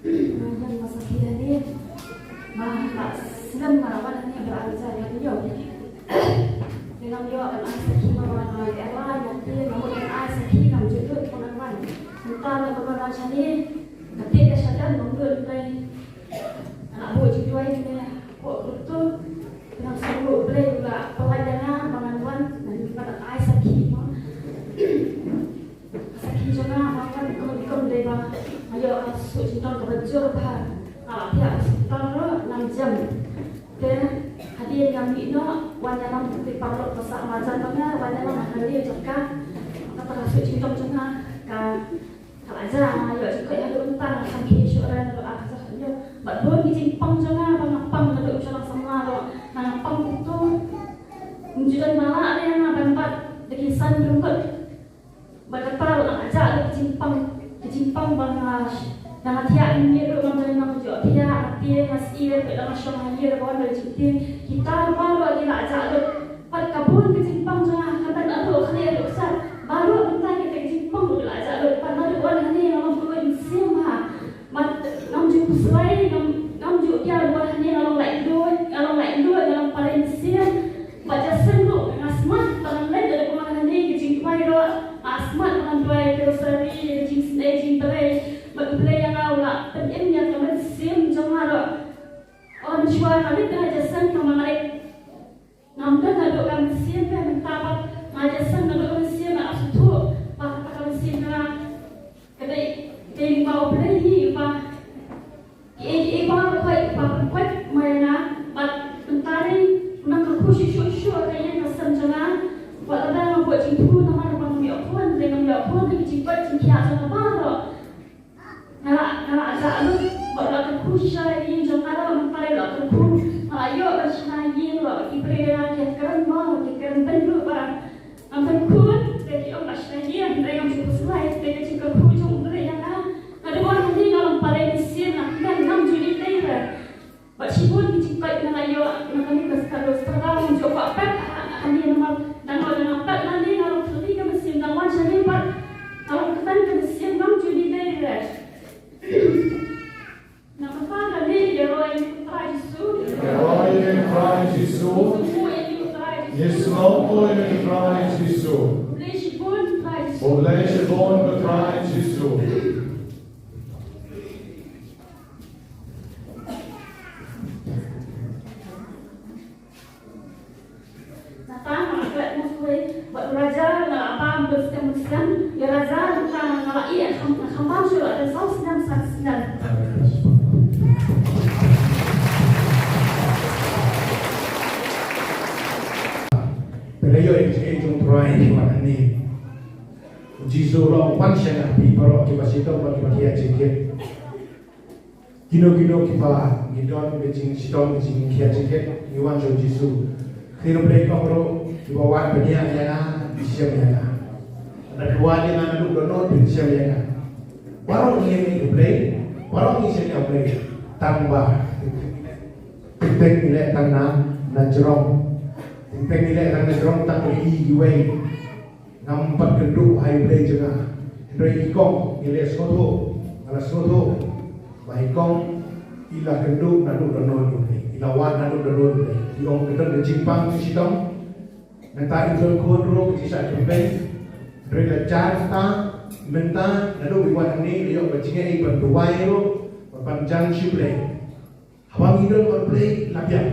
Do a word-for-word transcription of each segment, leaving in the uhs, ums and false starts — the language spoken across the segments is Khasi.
Ngan wan sakhi hangne. Ba, ba, snem ba la wan hangne ba la wan sakhi hangne. Te ngam ïoh ban ai sakhi ba wan, wan, wan, wan, te ngam mut ban ai sakhi, ngam ju lut ban wan. Mynta la ba wan shane, ka tied ka shadem ngam lut ban ai. Nga la buh jingduwai hangne, hapoh kyrteng, te ngam sngewthuh U Blei u la pynlait ïa nga ba ngan wan, ngan, ngan ai sakhi mo. Sakhi jong nga, ba nga kum, kum dei ba nga ïoh ka suh jingtong kaba jur bha. Nga la thiah ha hospital ruh ngam jem. Te hadien ngam mih noh, wan ïalam te paralok ba sah marjan bad nga, wan ïalam ha ka lieng jong ka. Kata ka suh jingtong jong nga ka, ka la jia, nga ïoh jingkoit haduh mynta, nga kham khie shuh re naduh ar hajar hynñiew. Bad bun ki jingpang jong nga ba nga pang naduh sha Nongsamla ruh, nga pang kumto. Ym ju don ba lah re nga ban bat da ki san ryngkut. Bad kata ruh nga la jah lut ki jingpang, ki jingpang ba nga, da nga thiah mynmiet ruh ngam don, ngam ju thiah, nga tieng, nga syier, bad da nga shong ha ïing ruh wan da jingtieng. Kita ruh baroh ki la jah lut. Bad ka bun ka jingpang jong nga ha ka bynta ruh, khlieh ruh, sat. Baroh mynta kita ki jingpang ruh ki la jah lut. Bad naduh wan hangne nga long kylluid mynsiem ha. Bad ngam ju pyrshah, ngam, ngam ju ïa wan hangne, nga long laitluid, nga long laitluid, nga long paralok mynsiem. Bad ja seng ruh nga smat ba ngan leit da kumne hangne, ka jingduwai ruh nga smat ba ngan duwai ka rosary, ka jingsnei jingtrei. Bad U Blei ïa nga u la pynim ïa ka mynsiem jong nga ruh. Ym shuwa nga leit da ja seng, namar nga leit, ngam don naduh ka mynsiem, te mynta pat nga ja seng naduh ka mynsiem, nga la sngewthuh ba kata ka mynsiem ka, ka dei, dei ba U Blei hi ba Ki ei ki ei ba pynkoit, ba pynkoit ma ïa nga, bad mynta dei u nang kyrkhu shuh shuh shuh ha ka ïing ka sem jong nga. Wat lada nga buh jingthmu namar ba ngam ïoh khun, dei ngam ïoh khun, dei ki jingkoit jingkhiah jong nga baroh. Nga la, nga la jah lut, bad la kyrkhu shisha ïa ka ïing jong nga, mynta dei la kyrkhu. Nga la ïoh ban shna ïing, la ki briew ïa nga ki kren mo, ki kren beiñ ruh ba Ngam don khun, te ki ong ba shna ïing, te ngam ju pyrshah, te ka jingkyrkhu jong U Blei ïa nga. Nga dei wan hangne nga long paralok mynsiem, nga kmen, ngam ju ïeit re. Bad shibun ki jingkoit nga la ïoh, nga kane ka, ka struggle, ngam ju kwah pep hangne namar dang wan, dang wan pep hangne nga long thylli ka mynsiem, dang wan shane pat nga long kmen ka mynsiem, ngam ju ïeit re. Namar kane ïaroh ïa U Trai Jisu. Ïaroh ïa U Trai Jisu. Ïasngewbha ïa U Trai Jisu. Khublei shibun Trai Jisu. Khublei shibun Trai Jisu. Nangta nga la klet moskwei bad u Raja, nga la bam bun snem bun snem ïa u Raja, nangta nga la ïeh, nga kham, nga kham bam shuh la dang saw snem san snem. Te nga ïoh ïa ka jingïeit jong U Trai ha kane. U Jisu u ong, wan sha nga phi baroh kiba shitom bad kiba khia jingkit. Kino kino kiba ngi don ka jingshitom, ka jingkhia jingkit, ngi wan sha u Jisu. Kane U Blei u ong ruh, kiba wan ban ïeng ïa nga, phin shem ïa nga. Lada phi wan ïa nga naduh dohnud phin shem ïa nga. Baroh ngi ïeng ïa U Blei, baroh ngi shem ïa U Blei. Tang ba teng teng ngi leh tang na, na jrong. Teng teng ngi leh tang na jrong, tang ïa iwei. Ngam pat kynduh ha U Blei jong nga. Hynrei i kong, i la sngewthuh, nga la sngewthuh ba i kong i la kynduh naduh dohnud ïa U Blei, i la wad naduh dohnud ïa U Blei. I ong ka don ka jingpang jingshitom. Mynta i don khun ruh ka jingshah kynpeng. Hynrei la jan mynta, mynta naduh i wan hangne i la ïoh ka jingïeit ban duwai ruh, ban, ban jan sha U Blei. Haba ngi don bad U Blei la biang.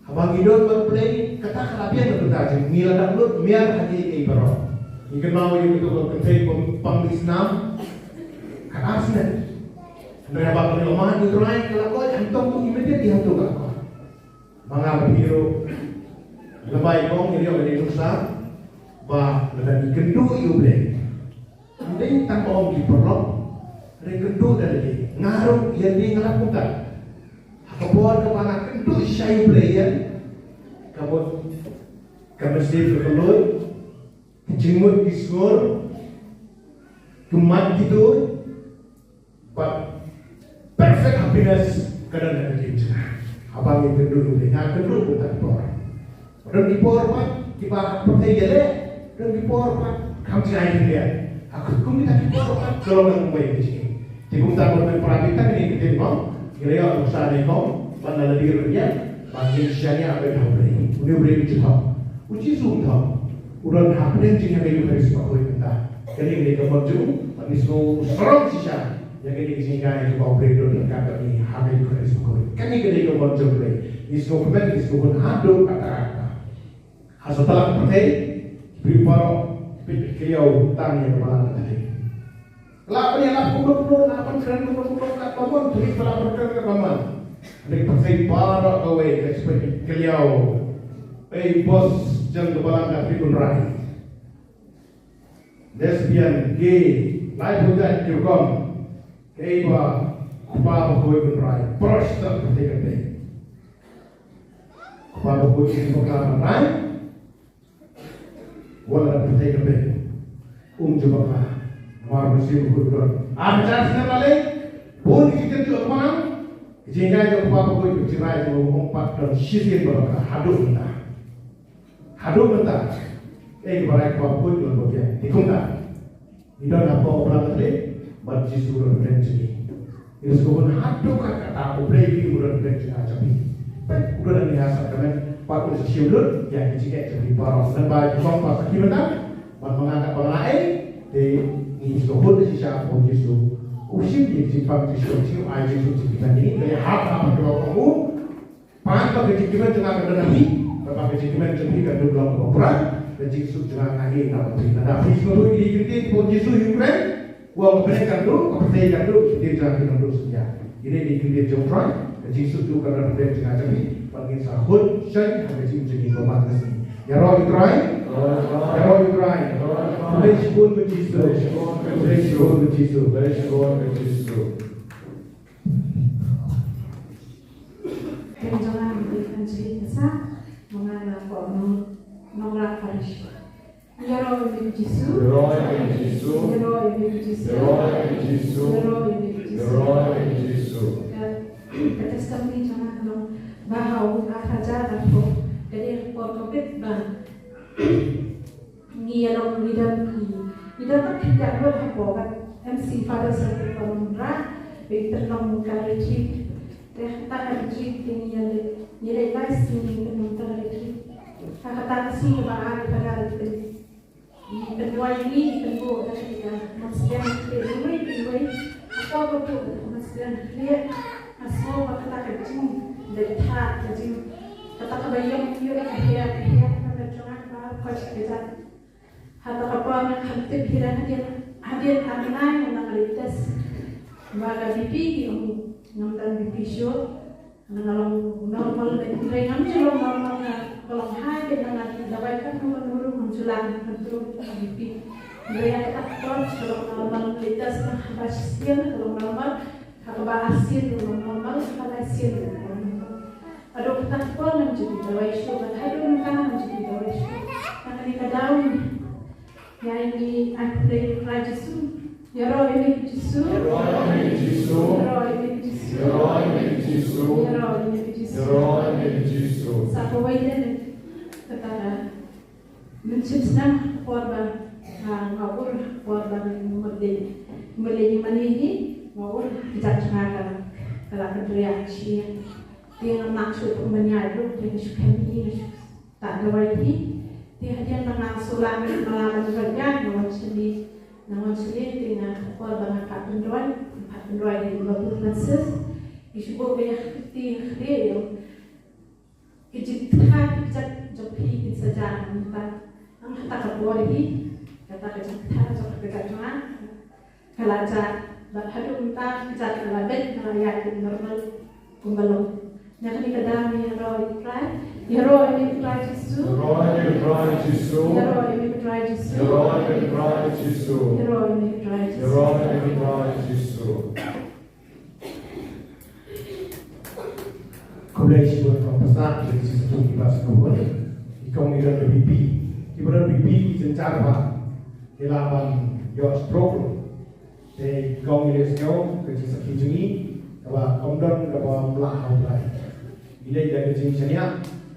Haba ngi don bad U Blei, kata ka la biang na ka bynta jong ngi. La dang lut miar ha kiei kiei baroh. Ngi kynmaw ïa kito ki kynthei ba pang mih snam. Ka ar snem. Hynrei haba ka la mad ïa U Trai ka la koit, hangto immediately hangto ka la koit. Ma nga bad phi ruh, lada i kong i ïoh ïa ka nuksa ba lada ngi kynduh ïa U Blei. Ym dei tang ba ong ki paralok, hynrei kynduh da lade. Nga ruh ïa lade nga la kumta. Ha ka por kaba nga kynduh shisha ïa U Blei ïa, ka mut ka mynsiem ka kylluid, ka jingmut ki sngur, ka mat ki tuid, bad perfect happiness ka don ha ka jingim jong nga. Haba ngi kynduh ïa U Blei, nga kynduh kumta ki por. Don ki por pat kiba pyrthei ïaleh, don ki por pat kham jngai khyndiat. Ha kum kita ki por pat ka long kawei ka jingim. Te kumta ba mynta para bangeit, kane ka ktien kong ngi la ïoh nuksa ne kong, ban da lade ruh ïa ba ngin shaniah beit ha U Blei. Une U Blei u ju thok, u Jisu u thok, u don hapdeng jong ngi ha ka Eukharist Bakhuid mynta. Kane ka dei ka mon jong u, bad ngi sngewsarong shisha ïa kane ka jinghikai kaba U Blei u don ryngkat bad ngi ha ka Eukharist Bakhuid. Kane ka dei ka mon jong U Blei. Ngi sngewkmen, ngi sngewhun haduh katta katta. Ha shuwa la ka pyrthei, ki briew baroh ki peit beit kylliaw tang ïa ka Balang ka pyrthei. Ka lah ban ïalap kumno kumno, lah ban kren kumno kumno, katba mon, pyrthei ba lah ban kren katba mon. Hynrei ka pyrthei baroh kawei ka peit beit kylliaw. Ei, boss jong ka Balang ka pyrthei, u Trai. Lesbian, gay, laiphew jait ki rukom. Kaei ba u Kpa bakhuid u Trai, baroh shi stet ka pyrthei kan peit. U Kpa bakhuid u ju bakla ban rai, wat la ka pyrthei kan peit, um ju bakla. Namar u Mynsiem Bakhuid u don. Ar hajar snem la leit, bun ki jingtynjuh la pang. Ka jinghikai jong u Kpa bakhuid, ka jingrai jong u, ym pat don shisien ba bakla haduh mynta. Haduh mynta, eh, ba rai u Kpa bakhuid u don ba biang. Te kumta, ngi don hapoh ka Balang Katholik, bad u Jisu u don hapdeng jong ngi. Ngi sngewhun haduh katta katta, U Blei u don hapdeng jong nga jong phi. Peit, u don hangne ha sakramen, bad un sa shim lut ïa ki jingeh jong phi baroh. Naba ki kong ba sakhi mynta, bad ma nga katba nga la ei, te ngi sngewhun shisha ba u Jisu u shim ïa ki jingpang jong u, u ai jingshit jingkmen ïa ngi, te hap hap ha ka lok jong u. Pan ba ka jingkmen jong nga ka don ha phi, bad ba ka jingkmen jong phi kan duh long kaba pura. Ka jingsuk jong nga nga ïeh na phi. Lada phi sngewthuh ïa kine ki ktien jong u Jisu ha u Ukraine, u ong ka bneng kan duh, ka pyrthei kan duh, ki ktien jong nga kan duh shisha. Kine ki ktien jong u Trai, ka jingsuk jong u kan don hapdeng jong nga jong phi, bad ngin sa hun shane ha ka jingim jong ngi kumba ka sngi. Ïaroh ïa u Trai. Ïaroh ïa u Trai. Khublei shibun ko Jisu. Khublei shibun ko Jisu. Khublei shibun ko Jisu. Kane jong nga mynta ka jingïasam, ma nga na ka nong, nongrah parish. Ïaroh ïa me ko Jisu. Ïaroh ïa me ko Jisu. Ïaroh ïa me ko Jisu. Ïaroh ïa me ko Jisu. Ïaroh ïa me ko Jisu. Ka, ka testimony jong nga ka long ba ha u ar hajar arphew, ka dei ka por Covid ba ngi ïa long, ngi don, ngi don pat khyndiat lut hapoh ka M C Father Circle Palamura, ba ki pynlong ka retreat. Te ha kata ka retreat te ngi ïa leit, ngi leit lai sngi, ngi pynlong ka retreat. Ha kata ka sngi ba ar, kata ka retreat, ngi pynduwai, ngi pynbuh da ka Mynsiem Bakhuid, iwei pa iwei. Hapoh ka buh da ka Mynsiem Bakhuid, nga sngew ba kata ka jing, da ka, ka jing, kata kaba ïong ïong ka heh, ka heh ka jong nga ba ka jong ka jong. Ha kata ka por nga khlem tip hi ruh, hadien, hadien ar bnai nga la leit test ba ka B P, ki ong ngam don B P shuh. Nga long normal beit, hynrei ngam ju long normal, nga long high beit, nga la dawai katno katno ruh ngam ju lah control ka B P. Hynrei ha kata ka por ka long normal, leit test nga haba shisien ka long normal. Ha kaba arsien ruh long normal, ha kaba laisien ruh long normal. Haduh kata ka por ngam ju dawai shuh, bad haduh mynta ngam ju dawai shuh. Na kane ka daw ngi ai, ngi ai khublei ïa u Trai Jisu. Ïaroh ïa me ko Jisu. Ïaroh ïa me ko Jisu. Ïaroh ïa me ko Jisu. Ïaroh ïa me ko Jisu. Ïaroh ïa me ko Jisu. Sa kawei de kata ka Mynsiem Snem, por ba, ah, nga ur, por ba nga mut leit, mut leit ïing mane hi, nga ur, ka kjat jong nga ka la, ka la pynriah shisha. Te ngam lah shuh ban ïaid ruh, te nga shu khem hi, nga shu tad dawai hi. Te hadien ba nga shu lah ban, ba nga lah ban ïaid, nga wan shane, nga wan shane, te nga, por ba nga phah pynduwai, nga phah pynduwai ïa i Babu Francis. Ngi shu buh ïa ka kti, ka kti ïa Ki jingkha ki kjat jong phi kin sa jia mynta. Nang ha kata ka por hi, kata ka jingkha jong ka kjat jong nga ka la jia, bad haduh mynta ka kjat ka la beit, ka la ïaid normal kumba long. Na kane ka daw ngi ïaroh ïa u Trai. Ïaroh ïa u Trai Jisu. Ïaroh ïa u Trai Jisu. Ïaroh ïa u Trai Jisu. Ïaroh ïa u Trai Jisu. Ïaroh ïa u Trai Jisu. Ïaroh ïa u Trai Jisu. Khublei shibun kong Pastor, khublei shibun ki pastor, ki kong ki don ka B P, kiba don B P ki synshar ba ki lah ban ïoh stroke ruh. Te ki kong ngi la ïohsngew ka jingsakhi jong ngi, kaba ym don kaba ym lah ha u Blei. Ngi leit da ka jingshaniah,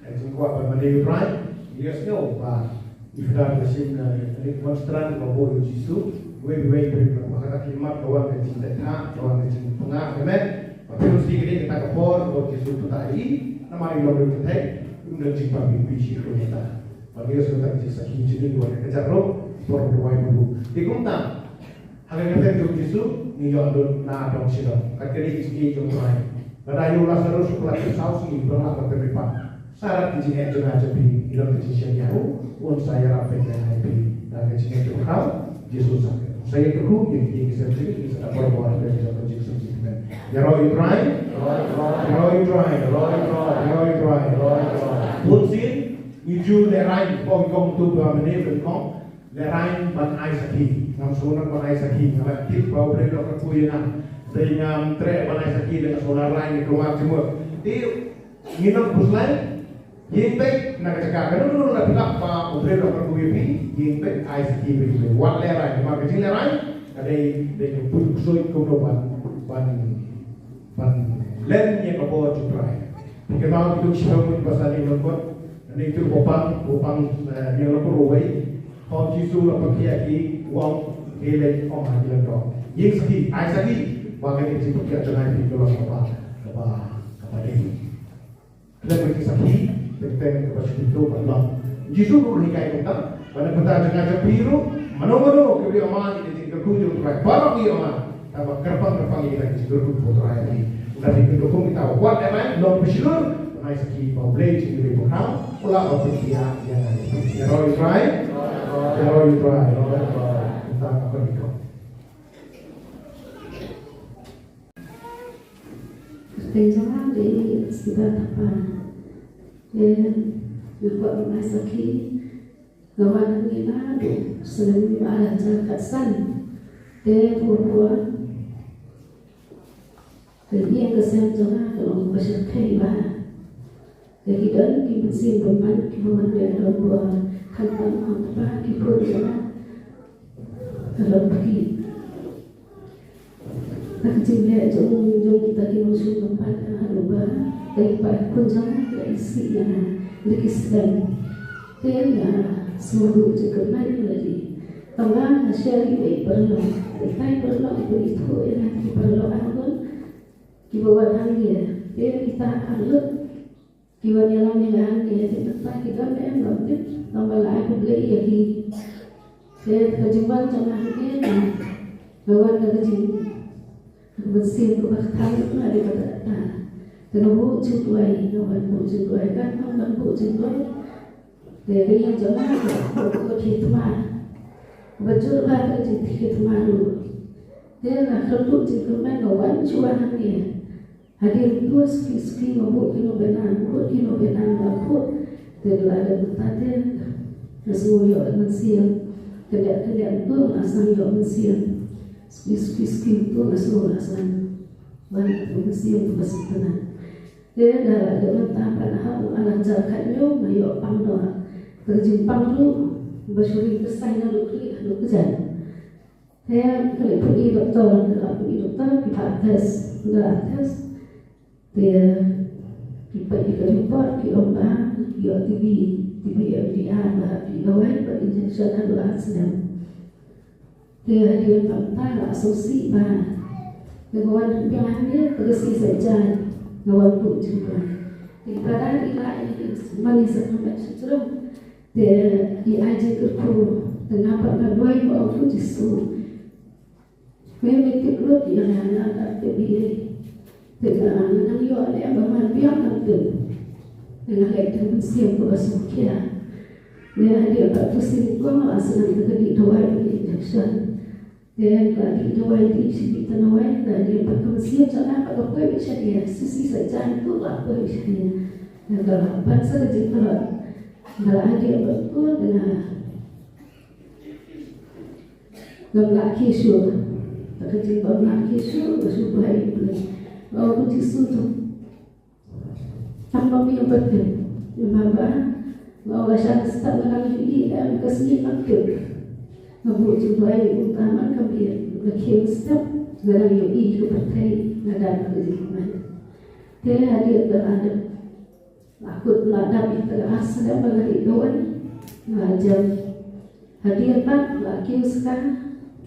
ka jingkwah ban mane ïa u Trai, ngi la ïohsngew ba i Father ka shim, eh, ka demonstrant kaba buh ïa u Jisu, Wei wei briew, ba ka khmat ka wan ka jingteh thah, ka wan ka jingpyngngad, amen. Ba phi ïohi ka dei kata ka por ba u Jisu pynthikna ïa i, namar i long briew kynthei, im don jingpang pynpoi shuh ïa kata. Ba ngi ïohi kata ka jingsakhi jong i wan ka jaka ruh, por ba wai ba bu. Te kumta, ha ka kyrteng jong u Jisu, ngi ïoh lut na dong sha dong. Kat ka dei ka jingïeit jong u Trai. Lada ïa u Lasarus u la kynsaw sngi, ba la ka pynripad. Sa rat ki jingeh jong nga jong phi, i long ka jingshem ïa u, un sa ïarap beit ïa nga ïa phi. Da ka jingeh jong u Jisu sa. Sa ïa ka ku, ïa ki, ïa ki sem jingeh, ïa sa da por bor, ïa ki sem jingeh, sem jingeh. Ïaroh ïa u Trai, ïaroh ïa u Trai, ïaroh ïa u Trai, ïaroh ïa u Trai. Bun sien, ngi ju lehrain, kong kong tu ba mane, kong. Lehrain ban ai sakhi. Ngam sngewbha ban ai sakhi. Nga la tip ba u Blei u la kyrkhu ïa nga. Dei ngam treh ban ai sakhi, dei nga sngewbha lehrain ïa ka mar jingmut. Te ngin ym phuslai. Ïeng beit na ka jaka kano kano la pynlap ba u Blei u la kyrkhu ïa phi. Ïeng beit ai sakhi beit. Wat lehrain. Namar ka jinglehrain ka dei, dei ka put ksuid kumno ban, ban ban len ïa ka bor jong u Trai. Phi kynmaw ki duk shiphew ngut ba sa ïeng lyngkot. Kane tu ba pang, ba pang, eh, ïeng lyngkot ruh wei. Haba u Jisu u la pynkhiah ïa ki, u ong, hei leit ong ha ki lyngdoh. Ïeng sakhi, ai sakhi. Ba kane ka jingpynkhiah jong nga ïa phi ka long kaba, kaba, kaba dei. Khlem ka jingsakhi, teng teng kaba shu pynto ban long. U Jisu ruh u hikai kumta, ba na ka bynta jong nga jong phi ruh, mano mano kiba ïoh mad ïa ka jingkyrkhu jong u Trai, baroh ki ïoh mad. Tangba kyrpang kyrpang ïa kita ki jingkyrkhu jong u Trai ïa phi. Lada phi pyndonkam kita, wat lehrain, long bashlur, ban ai sakhi ba U Blei jong ngi u dei uba khraw, u lah ban pynkhiah ïa nga ïa phi. Ïaroh ïa u Trai, ïaroh ïa u Trai, ïaroh ïa u Trai. Kumta ka pyndonkam. Kyrteng jong nga dei Siba Thapa. Te nga kwah ban ai sakhi, nga wan hangne naduh snem ar hajar khatsan. Te pura pura ka ïing ka sem jong nga ka long kaba shyrkhei bha. Te ki don ki mynsiem bymman kiba wan leh don ba khamtam khamtam ki khun jong nga. Ka long ba ki, ka jingleh jong, jong kita ki nongshun bymman ka haduh ba ka ïing pa ïing khun jong nga ka isih ïa nga da ki slem. Te nga sngewduh jingkyrmen ïa lade. Tangba nga share ïa i paralok, ïa i paralok iba ithuh ïa nga, ki paralok arngut kiba wan hangne. Te kita arngut ki wan ïalam ïa nga hangne, te mynta ki don ne em ngam tip, tangba la ai U Blei ïa ki. Te ka jingwan jong nga hangne, nga wan da ka jing, ka mynsiem kaba kthang, nga dei kata kata. Te nga buh jingduwai, nga wan buh jingduwai, kan wan buh jingduwai. Te ka ïing jong nga ka buh ka thied thma, kaba jur bha ka jingthied thma ruh. Te nga khlem buh jingkyrmen, nga wan shuwa hangne. Hadien to suki suki nga buh ki nongpynbna, buh ki nongpynbna nga buh. Te la dep mynta te nga sngew ïoh mynsiem. Kyndiat kyndiat to nga sngew ïoh mynsiem. Suki suki suki to nga sngew la san. Wan mynsiem to ba sngewtynnat. Te la dep mynta pat ha u ar hajar khathynñiew nga ïoh pang noh. Te ka jingpang ruh ba shu ring kyrshan naduh khlieh haduh kjat. Te ka leit pyn-i doktor, ka la pyn-i doktor, ki phah test, ka la test. Te ki peit ïa ka report, ki ong ba ïoh T B, T B M D R, ba pyn-i dawai bad injection haduh ar snem. Te hadien pat mynta nga la sngewsih bha. Te nga wan biang hangne, te ka sngi Saitjaiñ nga wan buh jingduwai. Te ki brother i la ïa ki mane sakramen sha jrong. Te i ai jingkyrkhu, te nga pat nga duwai, nga ong, ko Jisu, me me tip lut ïa nga, nga kam tip ei ei. Te nga, nga nang ïoh ne em ba man biang ngam tip. Te nga leit da ka mynsiem kaba sngewkhia. Te hadien pat tu sien kong la sdang te ka dih dawai, injection. Te ka dih dawai, dih shi dih tang dawai, te hadien pat ka mynsiem jong nga pat ka poi beit shane, shisha sa jan tu la poi beit shane. Te ka la ban sa ka jingtlot. Te la hadien pat tu te nga ngam lah khie shuh. Te ka jingbym lah khie shuh nga shu duwai ïa U Blei. Nga ong, ko Jisu to, tang ba me ïoh ban tip. Namar ba nga ong, nga shah step nga nang ïohi em ka sngi ngam tip. Nga buh jingduwai, mynta man ka miet nga khie step nga nang ïohi ka pyrthei, nga dap ka jingkmen. Te hadien ba la dep, la kut, la dap ïa ka ar snem ba nga dih dawai, nga jem. Hadien pat la kiew ska,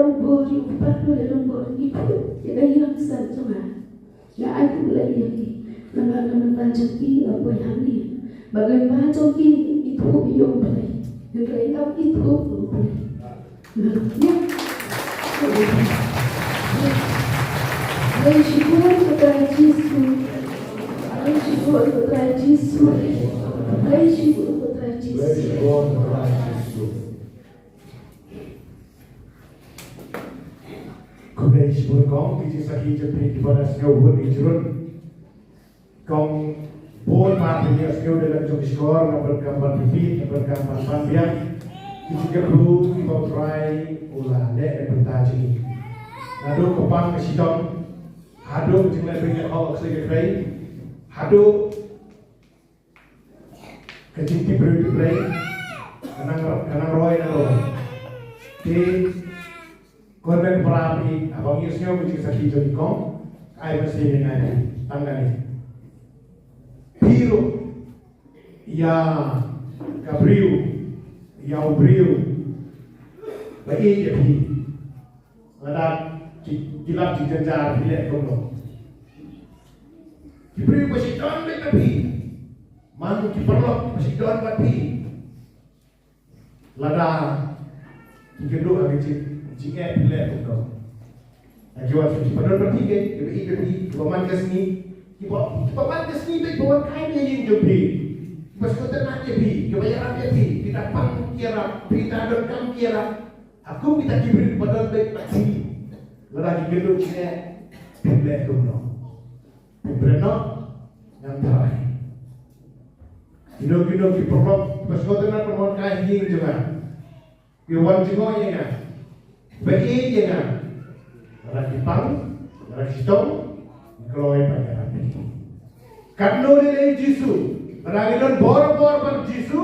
long bor, ïa u kpa ruh leh long bor, ngi phuh ïa ka ïing ka sem jong nga. Nga ai khublei ïa ki namar ka bynta jong ki nga poi hangne. Bad lyngba jong ki ithuh ïa U Blei. Hynrei ngam ithuh ïa U Blei. Nga ïa. Khublei shibun ïa U Trai Jisu. Khublei shibun ïa U Trai Jisu. Khublei shibun ïa U Trai Jisu. Khublei shibun kong, ki jingsakhi jong phi kiba la sngewbha ïa ki jingkyrkhu. Kong, bun ba phi ïa sngewbha ïa la jong ki shkor, nga pyrkhat ban phi, nga pyrkhat ban pynbiang. Ki jingkyrkhu kiba U Trai u la leh na ka bynta jong ngi. Naduh ka pang ka shitom, haduh ka jingleh pyrshah hok ka seng ka trei, haduh ka jingtip briew tip Blei, ka nang, ka nang roi, nang roi. Te, kong, ban para phi, haba ngi ïohsngew ka jingsakhi jong i kong, ai ba sien ngai phi, tang kane. Phi ruh, ïa ka briew, ïa u briew ba ïeit ïa phi. Lada ki, ki lap jingjynjar phi leh kumno? Ki briew ba shu don beit bad phi. Man ki paralok ba shu don bad phi. Lada ki kynduh ha ka jing, jingeh phi leh kumno? Ha ki wan shu ki ba don bad phi, ki ba ïeit bad phi, ki ba man ka sngi, ki ba, ki ba man ka sngi beit ba wan kai ïa ïing jong phi. Ki ba sngewtynnat ïa phi, ki ba ïarap ïa phi, phi da pang ki ïarap, phi da donkam ki ïarap. Ha kum kita ki briew ba don beit bad phi. Lada ki kynduh jingeh, phi leh kumno? Phi bret noh, ngan tharai. Kino kino ki paralok ba sngewtynnat ban wan kai ha ïing jong nga, ki wan jngoh ïa nga, ba ïeit ïa nga, lada ki pang, lada ki shitom, ngi kloi ban ïarap ïa ki. Katno lei lei u Jisu, lada ngi don bor bor bad u Jisu,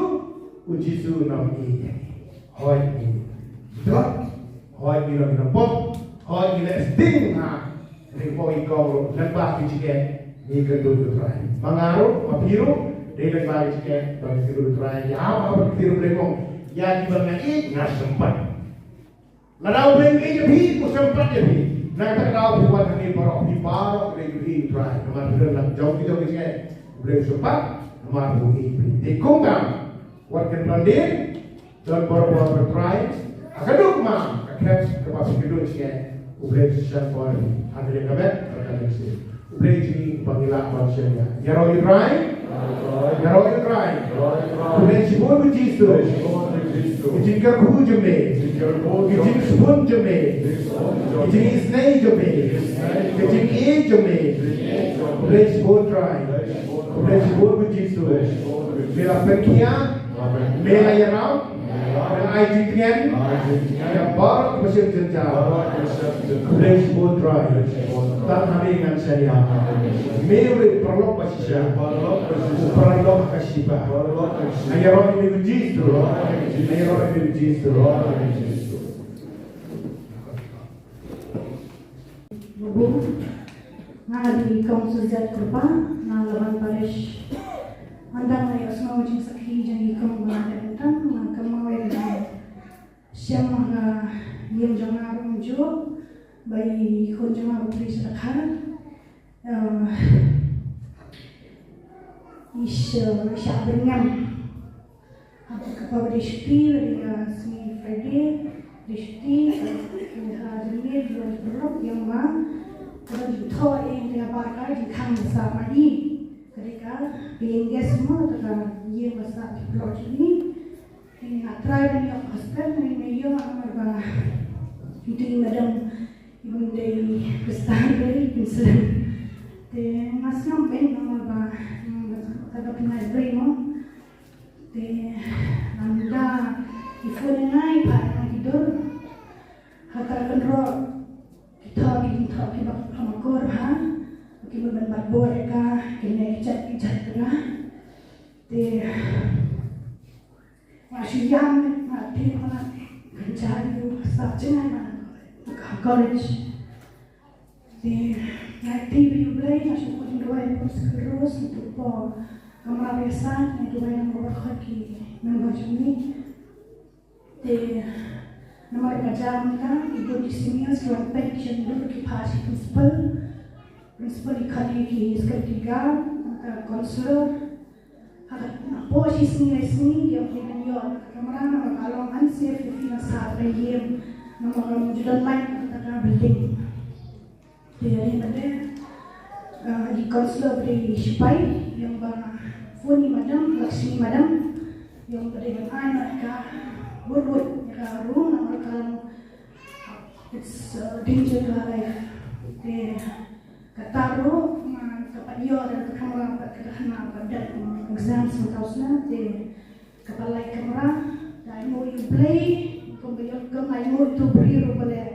u Jisu un ïeit ïa ngi. Hooid ngi jot, hooid ngi long ki nongpop, hooid ngi leh sting ha, ngi poi kong ruh lyngba ki jingeh, ngi kynduh ïa u Trai. Ma nga ruh, ma phi ruh, dei lyngba ki jingeh ba ngi kynduh ïa u Trai. Ïa ba ki ruh Blei kong, ïa kiba nga ïeit nga sympat. Lada U Blei u ïeit ïa phi, u sympat ïa phi. Na kata ka daw phi wan hangne baroh, phi baroh ki dei ki ïeit u Trai. Namar phi don la jong ki jong ki jingeh, U Blei u sympat, namar u ïeit ïa phi. Te kumta, wat kynran dien, don bor bor bad u Trai. Ha ka duk ma ka khet kaba phi kynduh jingeh, U Blei u sympat ïa phi. Haleluya, amen. Bad ka dei U Blei jong ngi ba ngi lah ban shim ïa. Ïaroh ïa u Trai. Ïaroh ïa u Trai. Khublei shibun ko Jisu. Ki jingkyrkhu jong me. Ki jingsbun jong me. Ki jingisynei jong me. Ki jingïeit jong me. Khublei shibun Trai. Khublei shibun ko Jisu. Me la pynkhiah. Me la ïarap, me la ai jingtngen ïa baroh kiba shem jynjar. Khublei shibun Trai. Tang ha me ngan shaniah. Me u dei u paralok ba shisha, u paralok ka shipa. Nga ïaroh ïa me u Jisu. Nga ïaroh ïa me u Jisu. Nga dei i Kong Suzette Kyrpang, na Laban Parish. Ynda nga ïohsngew jingsakhi jong i Kong ba nga dei mynta, nga kynmaw ïa ka jingshem ha ka ïing jong nga ruh mynjur, ba i khun jong nga u trei sha Dkhar. Eh, i sha, i shah byrngem. Haba ka por ba dei shuti, ba dei ka sngi Friday, dei shuti, ka ha jingmut, ka long paralok ïa ma, ka long jingthoh ïa ka bar ka jingkhang ba sah ma i. Ka dei ka paying guest mo, te ka ïing ba sah ki paralok jong i. Te nga try ban ïoh hostel, nga ïoh namar ba i dei i madam i bym dei Khristan, dei Muslim. Te nga sngewbha namar ba, hmm, ka dei pynlait briew mo. Te ynda i phone ïa nga, i phah ïa nga ki dur. Ha ka kynroh ki thoh, ki thoh kiba ha Makur ha. Ki mut ban bat bor ïa ka, kine ki jait ki jait ka. Te nga shu ïam, nga tip, nga kynjah ïa u, sa jngai ma ka college. Te nga tip ïa U Blei, nga shu khot duwai por skul rus, ntu por kamra biasa, nga duwai namar ba khot ki member jong ngi. Te namar ka jam ka, i bun ki seniors ki wan peit ki shon dur, ki phah sha principal. Principal i khot ïa ki security guard, ka counselor. Ha ka, napoh shi sngi lai sngi, ki ong phi ban ïoh ka kamra namar ka long unsafe ïa phi ban sah ha ka ïing namar ka ju don light ha ka building. Te ïa, ïa, eh, i counselor ba dei i sipai, i ong ba phone ïa i madam, Lakshmi madam, i ong ba dei ban ai noh ïa ka wut wut ïa ka room namar ka long, it's, uh, danger to her life. Te kata ruh, mm, ka pat ïoh da ka kamra, pat ka dang hana, pat dep, mm, exam sngewthuh sngewthuh, te ka pat lait kamra, da ainguh ïa U Blei, kumba ïoh, kumba ainguh ïa uto u briew ruh ba leh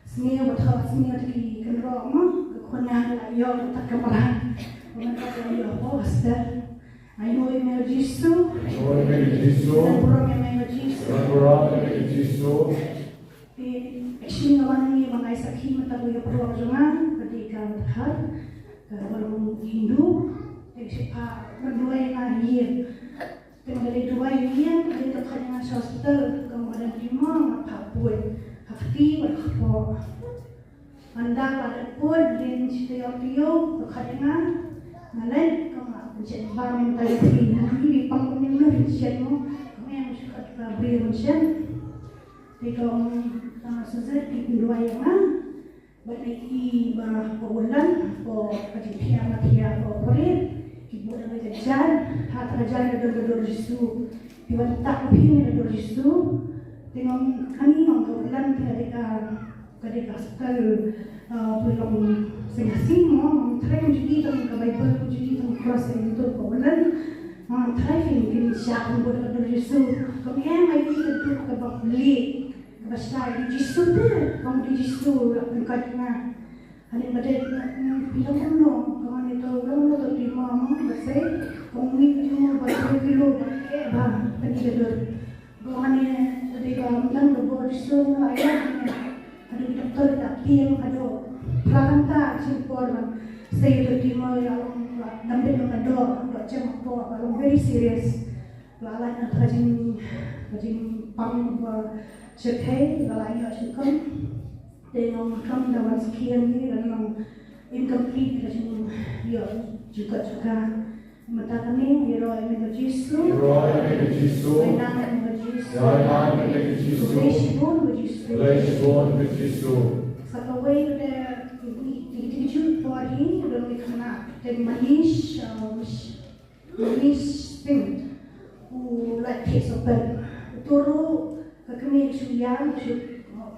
sniew, ba thoh sniew da ki kynroh mo, ka khun nga la ïoh da ka kamra. Ba mynta ka ïoh hapoh hostel. Ainguh ïa me Jisu. Ainguh ïa me Jisu. Ngan burom ïa me Jisu. Ngan burom ïa me Jisu. Te, actually nga wan hangne ban ai sakhi mynta ïa ka paralok jong nga, ka dei ka Dkhar, ka balang Hindu, te ka shipang ban duwai ïa nga ha ïing. Te nga dei duwai ïa ïing, ka dei ka khot ïa nga sha hospital, ka ong ba don tumor, nga phah pud ha kti bad kpoh. Ynda la dep pud, dei shi taïew taïew, ka khot ïa nga, nga leit, ka ong ba pynshet bam ïa nga taïew taïew, nga ong ba pang kum ïa nga pynshet mo, ka ong ïa nga shu khot ka briew pynshet. Te ka ong, ah, Suzette, phi pynduwai ïa nga. Bad nga ïohi ba ka Ulan, ka, ka jingthiah mathiah, ka operate, ki buh da ka jan, ha kata ka jan ka don ka dur Jisu. Ki wan tap ha phi ne ka dur Jisu. Te nga ong kane nga ong ka Ulan te ka dei ka, ka dei ka hospital, ah, pynlong seng Khasi mo, nga ong tharai jingim tang ka Baibl, jingim tang ka Cross, ïa ka dur ka Ulan. Nga ong tharai phin, phin shah pynbuh da ka dur Jisu. Ka ong em, nga ïohi ka dur kaba lieh. Kaba shai, u Jisu te, ka ong u Jisu la pynkoit ïa nga. Hangne ba dei, mm, phi long kumno, ka ong ïa nga to, long kumno to tumor mo, ba sei, ka ong mih tumor ba three kilo, ba eh ba, pynïadei. Ka ong hangne, ba dei ba ym don ka bor Jisu, nga ïa hangne. Haduh ki doktor ki la tieng, haduh phra kynta shi por ba sei to tumor ïa long, ba dang bit ba ka doh, doh jem hapoh, ba long very serious. La lait na ka jing, ka jingpang ba shyrkhei, la lait ïoh sha ka kam. Te nga ong kam da wan sakhi ïa ngi, la long incomplete ka jingïoh jingkoit jong ka. Mynta kane, ïaroh ïa me ko Jisu. Ïaroh ïa me ko Jisu. Ïaroh ïa me ko Jisu. Ïaroh ïa me ko Jisu. Khublei shibun ko Jisu. Khublei shibun ko Jisu. Sa kawei ka dei, ki, ki, ki, ki ju por hi, don ki khynnah, te Manish, um, Manish Singh, u lait thied sohpet. Uto ruh ka kmie ka shu ïam, ka shu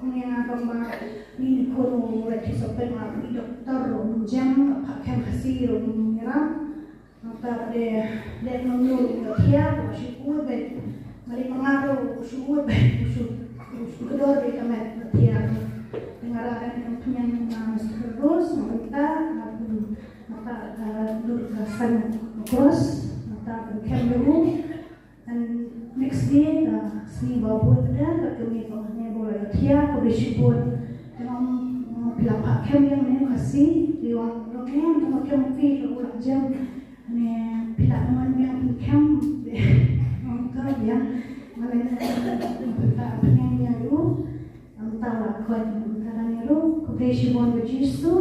ong ïa nga ba ma, une u khun u lait thied sohpet, ma une u doktor ruh um jem, ka phah kem Khasi ruh um ïarap. Nangta ba dei, dei nongñiuh ïa ka thiah, u shu ud beit. Malik ma nga ruh u shu ud beit, u shu, u shu kdor beit ka met ka thiah. Te nga rah ïa ka pynïaid na Mister Rose, nangta, nangta, nangta, dur ka saiñ cross, nangta pynkham ïa u. And next day, uh, sngi ba bud, eh, ka kmie ka ong, "Ngi bud la thiah, ka bishop bud." Te ong, "Phi la phah kham ïa nga, Khasi?" Te ong, "Ong, ong, ong, kham phi, ka u la jem." Ne, "Phi la mon ïa nga kham?" Te ong, "Ka ïa." Nga la ne, "Phi la phah kham ïa u." Nangta la khot, nangta la ne ruh, khublei shibun ba Jisu.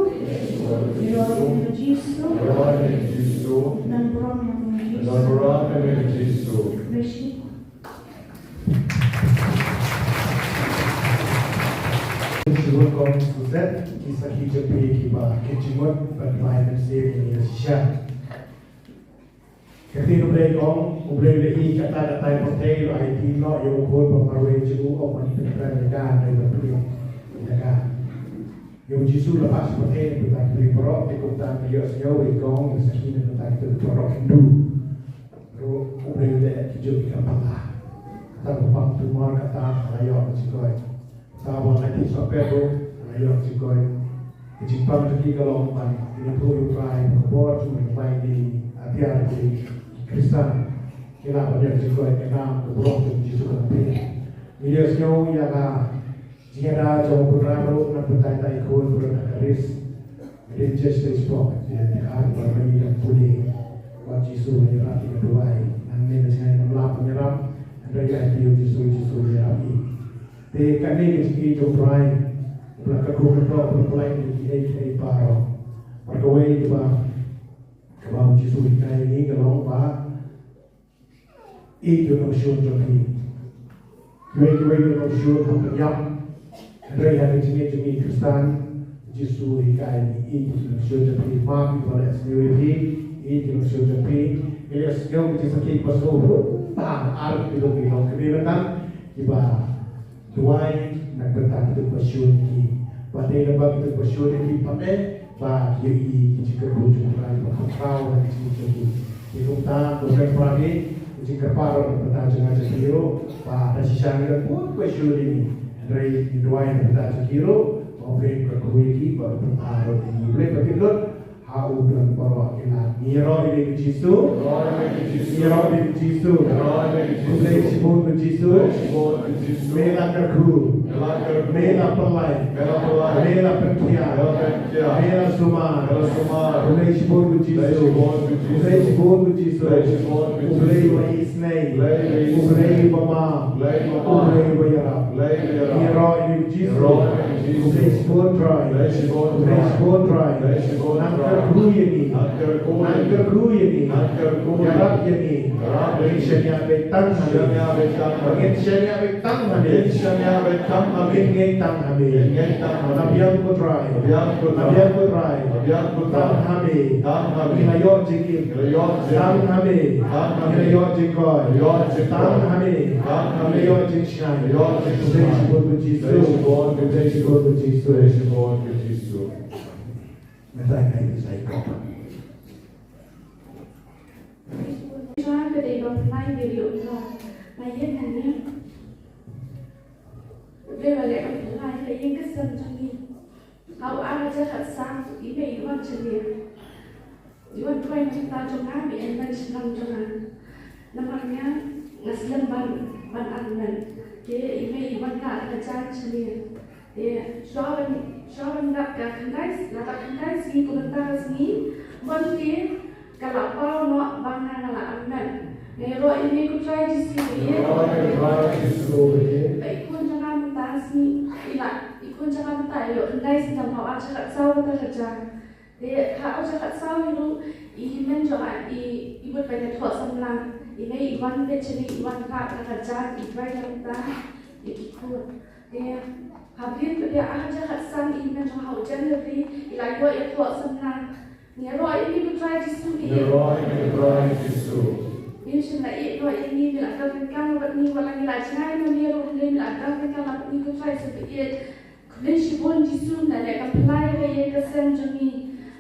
Ïaroh ïa u Jisu. Ïaroh ïa u Jisu. Nang burom ïa u Jisu. Nang burom ïa u Jisu. Khublei shibun. Shibun kong Suset, ki sakhi jong phi kiba kynjah mut ban pai ban siew ïa shisha. Ka ktien U Blei ka ong, U Blei u la ïeit katta katta ïa ka pyrthei, u la aiti noh ïa u Khun ba marwei jong u, ym ban pyntrei ïa ka, hynrei ban pynïap ïa ka. Ïa u Jisu u la phah sha pyrthei na ka bynta ki briew baroh, te kumta ngi ïohsngew ïa ka ong, ïa sakhi na ka bynta ki briew baroh Hindu. Ruh U Blei u leh kijuh ki kam phylla. Kata ka pang tumor, kata ka la ïoh ka jingkoit. Sa ba ngi tip sa pet ruh, ngi ïoh jingkoit. Ka jingpang jong ki ka long ban ïathuh ïa U Trai ba ka bor jong U Blei ïa ki Khristan ki lah ban ïoh jingkoit, ka nam ka burom jong U Jisu ka la plie. Ngi ïohsngew ïa ka jingïada jong u Trai ruh na ka bynta ita i khun ba don ha ka ris. Ngi dei just Facebook, ïa ka ar ba ngi dang pule. Wat Jisu ïarap ïa ka duwai. Nangne ka jingïarap lam ïarap. Hynrei ïa U Jisu, Jisu ïarap ïa. Te kane ka jingïeit jong U Trai, U Blei ka kyrkhu ka dok, U Blei ka pynlait ïa kiei kiei baroh. Bad kawei kaba, kaba U Jisu u hikai ïa ngi ka long ba ïeit ïa u nongshun jong phi. Kiwei kiwei ki nongshun hap ban ïap. Hynrei ha ka jingïeit jong ngi Khristan, U Jisu u hikai ïa ngi ïeit ïa u nongshun jong phi. Ma phi ba leh sniew ïa phi, ïeit ïa u nongshun jong phi. Ngi leh sniew ka jingsakhi ba sngewbha, ba ar ki long ki long kmie mynta kiba duwai na ka bynta kito kiba shun ïa ki. Ba dei lyngba kito kiba shun ïa ki pat ne ba ïohi ki jingkyrkhu jong U Trai ba pynpaw ha ki jingim jong ki. Te kumta, ko Trai, para ki, ka jingkyrpad ruh na ka bynta jong nga jong phi ruh ba da shisha ngi don bun kiba shun ïa ngi. Hynrei ngi duwai na ka bynta jong ki ruh ba U Blei un kyrkhu ïa ki, ba un pynpaw ruh ïa ngi. U Blei ba pynlut ha u don baroh ki lad. Ngi ïaroh ïa u Jisu. Ngi ïaroh ïa u Jisu. Khublei shibun u Jisu. Me la kyrkhu. Me la pynlait. Me la pynkhiah. Me la sumar. Khublei shibun u Jisu. Khublei shibun u Jisu. U Blei uba isynei. U Blei uba bam. U Blei uba ïarap. Ngi ïaroh ïa u Jisu. Khublei shibun Trai. Khublei shibun Trai. Nang kyrkhu ïa ngi. Nang kyrkhu ïa ngi. Ïarap ïa ngi. Ngin shaniah beit tang ha me. Ngin shaniah beit tang ha me. Ngin ngeit tang ha me. Na biang ko Trai. Na biang ko Trai. Tang ha me. Ngi la ïoh jingim. Tang ha me. Ngi la ïoh jingkoit. Tang ha me. Ngi la ïoh jingshngaiñ. Khublei shibun u Jisu. Khublei shibun u Jisu. Mynta ngi ai ka jingkyrpad. Trai ka dei ba pynlait ïa u nongïalam. U Blei uba leh ka pynlait ïa ka ïing ka sem jong ngi. Ha u ar hajar khatsan i mei i wan sha ngi. I wan duwai na ka bynta jong nga, i wan sha ngi jong nga. Namar nga nga slem ban, ban armet. Te i mei i wan rah ka jaiñ sha ngi. Te shuwa ban, shuwa ban dap ka khyndai, la dap khyndai sngi, kumta ka sngi, mon te ka la paw noh ba nga nga la armet. Nga ïaroh ïa me ko Trai Jisu ïa. Ïaroh ïa me ko Trai Jisu ïa. Ba i khun jong nga mynta sngi, i la, i khun jong nga mynta i la khyndai snem, ha u ar hajar khatsaw kata ka jaiñ. Te ha u ar hajar khatsaw hi ruh i hynmen jong nga i, i mut ban ïathoh samla. I mei i wan beit sha ngi, i wan rah kata ka jaiñ, i duwai na ka bynta ïa ki khun. Te ha bynta ar hajar khatsan i hynmen jong nga ha u January i la ïoh ïathoh samla. Ngi ïaroh ïa me ko Trai Jisu ïa. Ngi ïaroh ïa me ko Trai Jisu. Me shym la ïeh noh ïa ngi, me la don ryngkat bad ngi, wat la ngi la jngai na me ruh, hynrei me la don ryngkat bad ngi ko Trai Jisu ïa. Khublei shibun Jisu, me la leh ka pynlait ïa ka ïing ka sem jong ngi.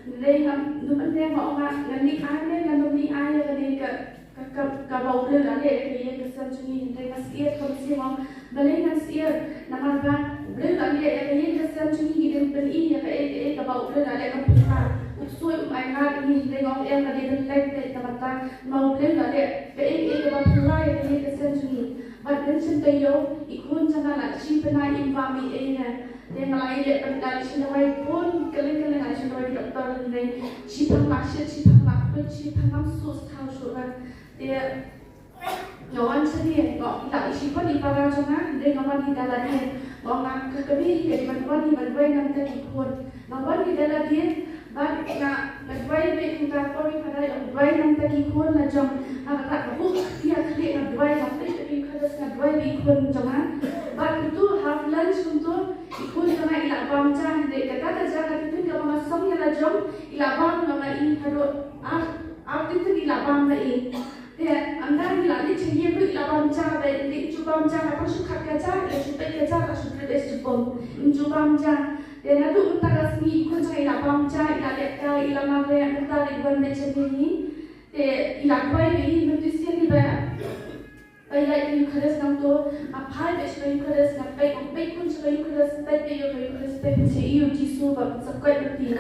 Hynrei ngam, ym ym ne nga ong nga, nga leh amen, nga ym Ngi ai ïa kane ka, ka, ka, kaba U Blei u la leh ïa ka ïing ka sem jong ngi, hynrei nga sngewthuh ka mynsiem, balei ngan sngewthuh, namar ba U Blei u la leh ïa ka ïing ka sem jong ngi, ngi dang pyni ïa kaei kaei kaba U Blei u la leh, ka pynlong. U ksuid um ailad ïa ngi, hynrei nga ong em, ka dei ban leh beit, namar ba U Blei u la leh kaei kaei kaba pynlong ïa ka ïing ka sem jong ngi. Bad mynsiem taïew, i khun jong nga la shim bnai, im bam ei ei ne. Te nga la ïaleh ban da leit shim dawai bun kylleng kylleng, nga leit shim dawai ki doktor, hynrei shiphang lah shit, shiphang lah khuid, shiphang ngam sngewthuh shuh shuh ruh. Te nga wan shane, nga la ïohi shibun i para jong nga, hynrei nga wan hi da lade. Nga ong nga, ka kmie hi ka dei ban wan hi ban duwai na ka bynta ki khun. Nga wan hi da lade, bad nga, nga duwai beit, kumta ka por i Phadar i ong duwai na ka bynta ki khun la jong. Nga, nga, nga buh ïa ka kti ha khlieh, nga duwai, nga peit ïa ka Eucharist, nga duwai beit ïa ki khun jong nga. Bad kumta half lunch kumta, i khun jong nga i la bam ja, hynrei kata ka ja, kata ka ktien kaba nga song ïa la jong, i la bam noh ïa i haduh ar, ar ktien i la bam ïa i. Te ynda ngi la leit sha ïing ruh i la bam ja, bad hynrei im ju bam ja, nga tang shu khat ka ja, i la shu peit ka ja, i la shu peit, i la shu pom. Im ju bam ja. Te naduh mynta ka sngi i khun jong nga i la bam ja, i la leh kai, i la mareh, mynta i wan beit sha ïing. Te i la duwai beit, mynta sien i ba, ba ïaid ka Eucharist nangto, nga phai beit sha ka Eucharist, nga peit, nga peit khun sha ka Eucharist, peit beit ïa ka Eucharist, peit beit sha ïing u Jisu ba pynsakoit lynti.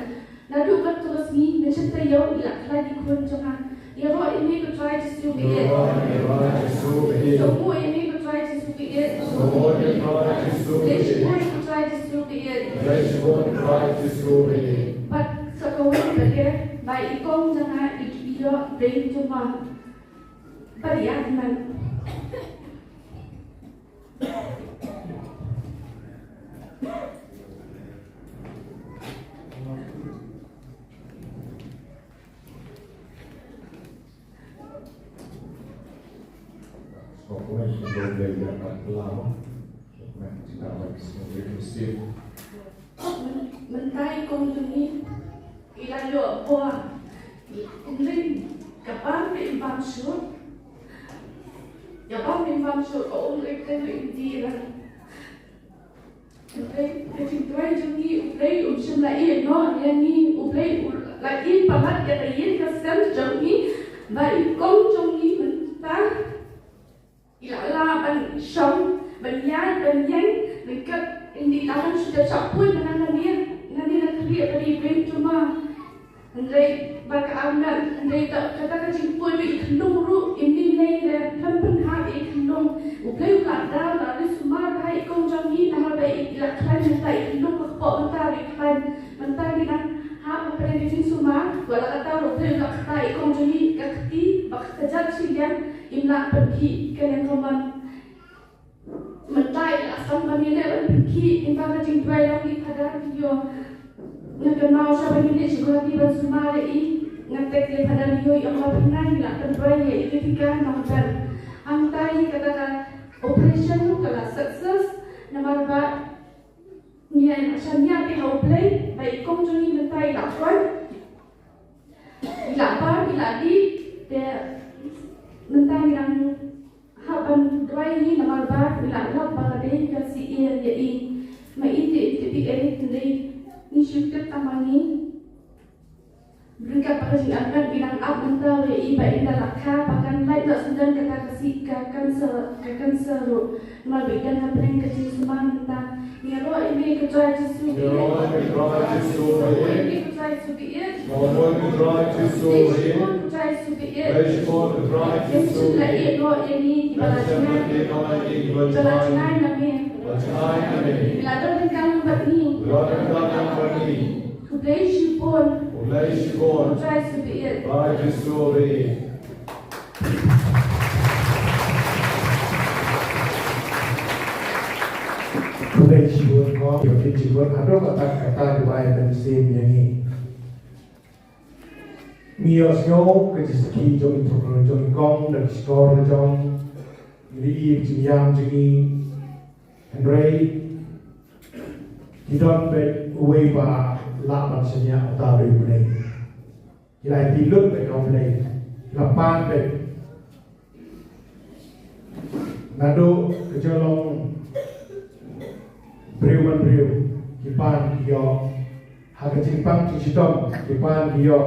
Naduh kato ka sngi, mynsiem taïew i la khlaiñ i khun jong nga. Ïaroh ïa me ko Trai Jisu baieit. Ïaroh ïa me ko Trai Jisu baieit. Ïohmod ïa me ko Trai Jisu baieit. Ïohmod ïa me ko Trai Jisu baieit. Leit shipor ko Trai Jisu baieit. Leit shipor ko Trai Jisu baieit. Bad sa kawei pat de, ba i kong jong nga i ïoh brain tumor. Bad ïa kmen. Mynta i kong jong ngi i la ïoh bor. Hynrei ka bam im bam shuh. Ka bam im bam shuh, ka um leit teng im dih lang. Hynrei ka jingduwai jong ngi, U Blei um shym la ïehnoh ïa ngi, U Blei u la ïehnoh palat ïa ka ïing ka sem jong ngi, ba i kong jong ngi mynta i la lah ban shong, ban ïaid, ban ïeng, ban kat, ngi la dang shu dep shah poi ban nang ngan ïeng, ngan ïeng na khlieh ba dei brain tumor. Hynrei ba ka arngut, hynrei da kata ka jingpoi ba i khyllung ruh, ym dei lei lei, khlem pynhap ïa i khyllung. U Blei u la daw, la ri sumar ha i kong jong ngi, namar ba i la khlaiñ mynta i khyllung, ka kpoh mynta ruh i khlaiñ. Mynta ngi dang hap hapdeng ka jingsumar, wat la katta ruh U Blei u la kata i kong jong ngi, ka kti ba ka kjat shiliang, im lah pynkhih ka liang ka mon. Mynta i la sdang ban ïaleh ban pynkhih, ynda ka jingduwai long i Phadar Leo. Nga kynmaw shwa ban ïaleh sha Guwahati ban sumar ïa i, nga text ïa Phadar Leo, i ong ba pynban ngi la pynduwai ïa i, ka tika nongben. Hangta hi kata ka operation ruh ka la success, namar ba ngi ïa shaniah ïa ha U Blei ba i kong jong ngi mynta i la poi. I la bam, i la dih, te mynta ngi dang hap ban duwai ïa i namar ba ngi la lap ba ka dei ka syiar ïa i. Ma i te i te i ei, hynrei ngi shu tip tang ma ngi. Ryngkat bad ka jingarngut ngi dang ap mynta ïa i ba ynda la kha ba kan lait noh syndon kata ka syiar, ka cancer, ka cancer ruh. Namar ba i don hapdeng ka jingsumar mynta. Ïaroh ïa me ko Trai Jisu baieit. Ïaroh ïa me ko Trai Jisu baieit. Ïaroh ïa me ko Trai Jisu baieit. Ïaroh ïa me ko Trai Jisu baieit. Leit shipor ko Trai Jisu baieit. Leit shipor ko Trai Jisu baieit. Ym shym la ïehnoh ïa ngi kiba la jngai. Ym shym la ïehnoh ïa ngi kiba la jngai. Kiba la jngai na me. Kiba la jngai na me. Ki la don ryngkat lang bad ngi. Ki la don ryngkat lang bad ngi. Khublei shibun. Khublei shibun. Trai Jisu baieit. Trai Jisu baieit. Khublei shibun ko, ïa ki shibun haduh kata kata duwai ban sim ïa ngi. Ngi ïohsngew ka jingsakhi jong i throkno jong i kong da ki shkor jong ngi, i jingïam jong ngi. Hynrei ki don bad uwei ba lah ban shaniah uta u dei U Blei. Ki la ïa lut bad ka U Blei, ki la pan bad. Naduh ka jinglong briew man briew, ki pan ki ïoh. Ha ka jingpang jingshitom, ki pan ki ïoh.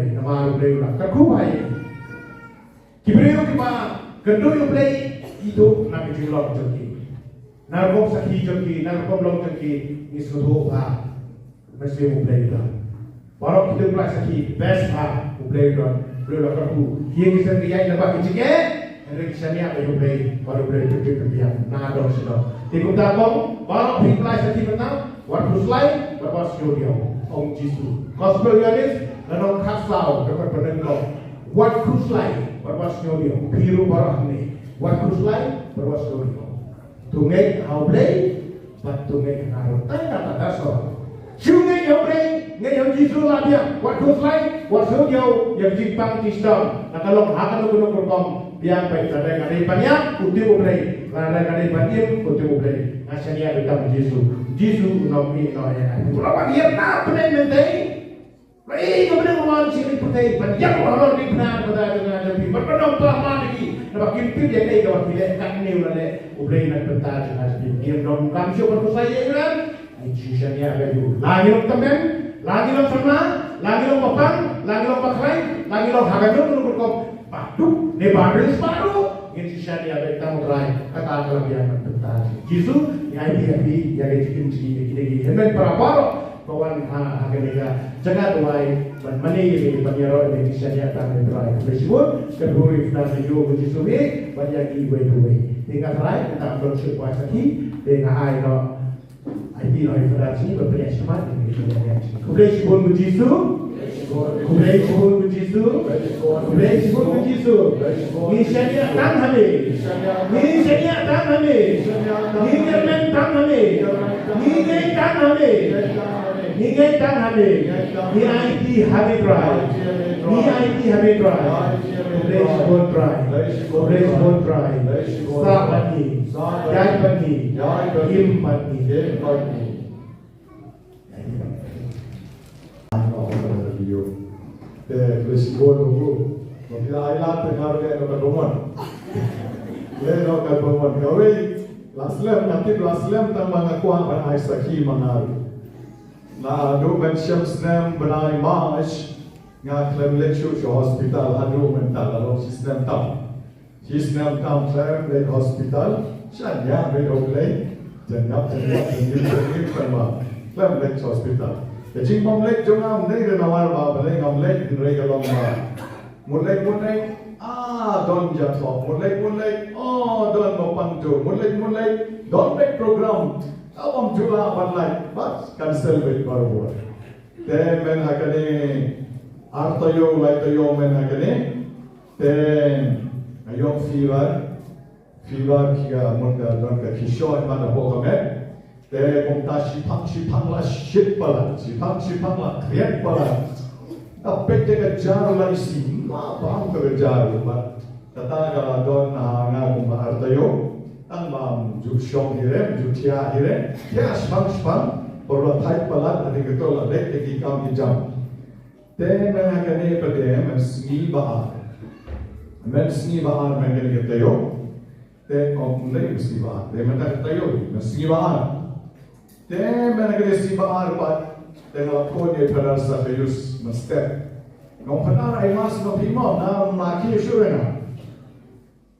me, namar U Blei u la kyrkhu bha ïa ngi. Ki briew kiba kyrduh ïa U Blei, ki duh na ka jinglong jong ki. Na rukom sakhi jong ki, na rukom long jong ki, ngi sngewthuh ba mynsiem U Blei u don. Baroh ki dei U Blei sakhi, best ba U Blei u don, U Blei u la kyrkhu. Ïa ki seng ki ïaid lyngba ki jingeh, hynrei ki shaniah ïa U Blei, bad U Blei u pynbiang na ka dohnud sha ka dohnud. Te kumta kong, baroh phi U Blei sakhi mynta, wat khuslai, bad wat sngew diaw, ong Jisu. Gospel Ïoannis, lynnong khatsaw, dkhot ba nyngkong. Wat khuslai, bad wat sngew diaw, phi ruh baroh hangne. Wat khuslai, bad wat sngew diaw. To ngeit ha U Blei, bad to ngeit ha nga ruh. Tang kata, that's all. Shu ngeit ha U Blei, ngeit ha U Jisu la biang. Wat khuslai, wat sngew diaw ïa ka jingpang jingshitom. Lada ka long ha kano kano ka rukom, biang beit. Lada ka dei ban ïap, u tip U Blei. Lada ka dei ban im, u tip U Blei. Nga shaniah beit tang U Jisu. U Jisu u nongmih nongïaid. Phi la wan ïap na pdeng mynta. Ba ïa ka bneng wan sha ka pyrthei ban ïap halor ki bnai bnai jong nga jong phi, ban pyndonkam ïa ki, naba kim tip ïa kaei kaba ki leh, katne u la leh U Blei na ka bynta jong nga jong phi. Ngim donkam shuh ban khuslai ïa Iran. Ngin shu shaniah ïa u. La ngi long tymmen, la ngi long samla, la ngi long bapang, la ngi long bakhlaiñ, la ngi long ha kano kano ka rukom, ba duk ne ba riewspah ruh, ngin shu shaniah ïa U Trai. Kata ka la biang na ka bynta jong Jisu. Ngi ai ïa phi ïa ka jingim jong ngi, ïa kine ki hynmen para baroh. Ba wan ha, ha kane ka jaka duwai, ban mane ïa ki, ban ïaroh ïa ki, shaniah tang ïa U Trai. Khublei shibun, ka burom ka jong u Jisu hi, ban ïa kiwei kiwei. Te nga trai, nga tang don shuh ba sakhi, te nga ai noh, ai ti noh ïa Father Sni, ban pynïaid shakhmat, ïa ki, ïa ki. Khublei shibun u Jisu, khublei shibun u Jisu, khublei shibun u Jisu. Ngi shaniah tang ha me, ngi shaniah tang ha me, ngi kyrmen tang ha me, ngi ngeit tang ha me. Ngi ngeit tang ha me. Ngi aiti ha me Trai. Ngi aiti ha me Trai. Khublei shibun Trai. Khublei shibun Trai. Sah bad ngi. Ïaid bad ngi. Im bad ngi. Te khublei shibun ruh. Ba phi la ai lad te nga ruh leh noh ka bamon. Leh noh ka bamon. Kawei la slem, nga tip la slem tang ba nga kwah ban ai sakhi ma nga ruh. Naduh ban shem snem bnai March nga khlem leit shuh sha hospital haduh mynta la long shi snem tam. Shi snem tam khlem leit hospital. Shaniah beit U Blei. Jynïap jynïap jynïap jynïap khlem leit hospital. Ka jingbym leit jong nga ym dei namar ba balei ngam leit, hynrei ka long ba mut leit mut leit, ah, don jathoh, mut leit mut leit, oh, don ba pang jur, mut leit mut leit, don beit program. Ka bym ju lah ban leit, bad cancel beit baroh. Te mynta ha kane ar taïew lai taïew mynta ha kane. Te nga ïoh fever. Fever ki ka mut ka don ka kishoi man hapoh ka met. Te kumta shiphang shiphang la shit palat, shiphang shiphang la khriat palat. Nga peit te ka jar la isih, ma bam ka jar, bad kata ka la don ha nga kumba ar taïew. Tang ba ym ju shong hi re, ym ju thiah hi re. Thiah shiphang shiphang, por la thait palat, hadien kato la leit te ki kam ki jam. Te mynta ha kane pat te mynsngi ba ar. Mynsngi ba ar mynta ha kane ka taïew. Te ym dei mynsngi ba ar. Te mynta ka taïew mynsngi ba ar. Te mynta ha kane sngi ba ar pat te nga la phone ïa i Phadar Sakaius mynstep. Nga ong Phadar, ai mass ma phi mo, ngam lah khie shuh re nga.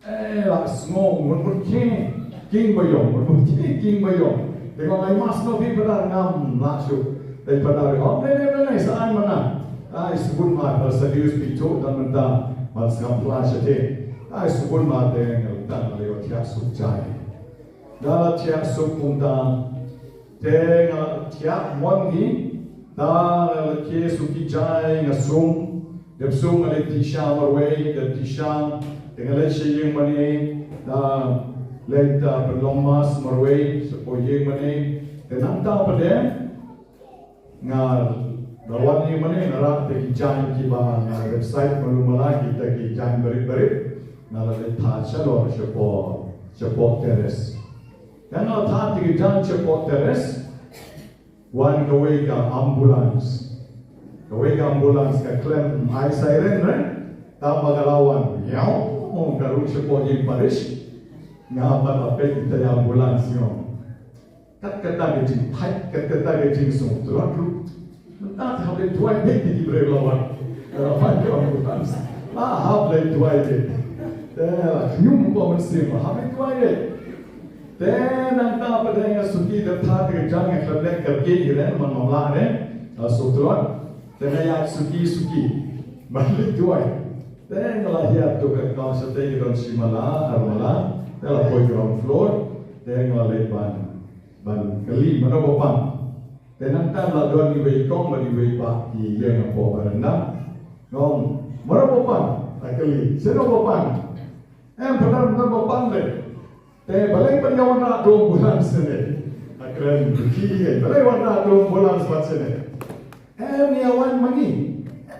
Eh, la sngew mut mut khie king ba ïong, mut mut khie king ba ïong. Te nga ong ai mass ma phi Phadar, ngam lah shuh. Te i Phadar ong, ne ne ne ne, sa ai ma nga. Ai sbun ma, Phadar Sakaius phi thuh tang mynta, ban sngap phla shatei. Ai sbun ma, te nga la tang, nga la ïoh thiah suk jai. Nga la thiah suk kumta. Te nga la thiah mon hi. Te nga la khie suk ki jai, nga sum. Dep sum nga leit tih sha marwei, dep tih sha. Te nga leit sha ïing mane. Te leit, ah, pynlong mass marwei shapoh ïing mane. Te nangta pat de nga la wan ïing mane, nga rah te ki jaiñ kiba nga dep sait malu mala, kita ki jaiñ barit barit. Nga la leit thad shalor shapoh, shapoh terrace. Te nga la thad te ki jaiñ shapoh terrace. Wan kawei ka ambulance. Kawei ka ambulance ka khlem ai siren re. Tang ba ka la wan, miaw, ka rung shapoh ïing parish. Nga pat la peit ïa ka ambulance, miaw. Kat kata ka jingpait, kat kata ka jingsngewthuh ruh. Mynta te hap leit duwai beit ïa ki briew la wan. La wan ka ambulance. La hap leit duwai beit. Te la khñium hapoh mynsiem, la hap leit duwai beit. Te nangta pat de nga suki, te thad te ka jaiñ, nga khlem leh kyrkieh hi re, namar ngam lah re, nga sngewthuh. Te nga ïaid suki suki ban leit duwai. Te nga la hiar to ka kawei shatei, ki don shi mala, ar mala. Te la poi ground floor. Te nga la leit ban, ban kylli mano ba pang. Te nangta la don iwei i kong bad iwei i bah ki ïeng hapoh baranda. Nga ong, mano ba pang? La kylli, shano ba pang? Em, Phadar, mano ba pang re? Te balei phin ïa wanrah tu ambulance ne? Nga kren Khasi, balei wanrah tu ambulance pat shane? Em, ngi ïa wan ma ngi.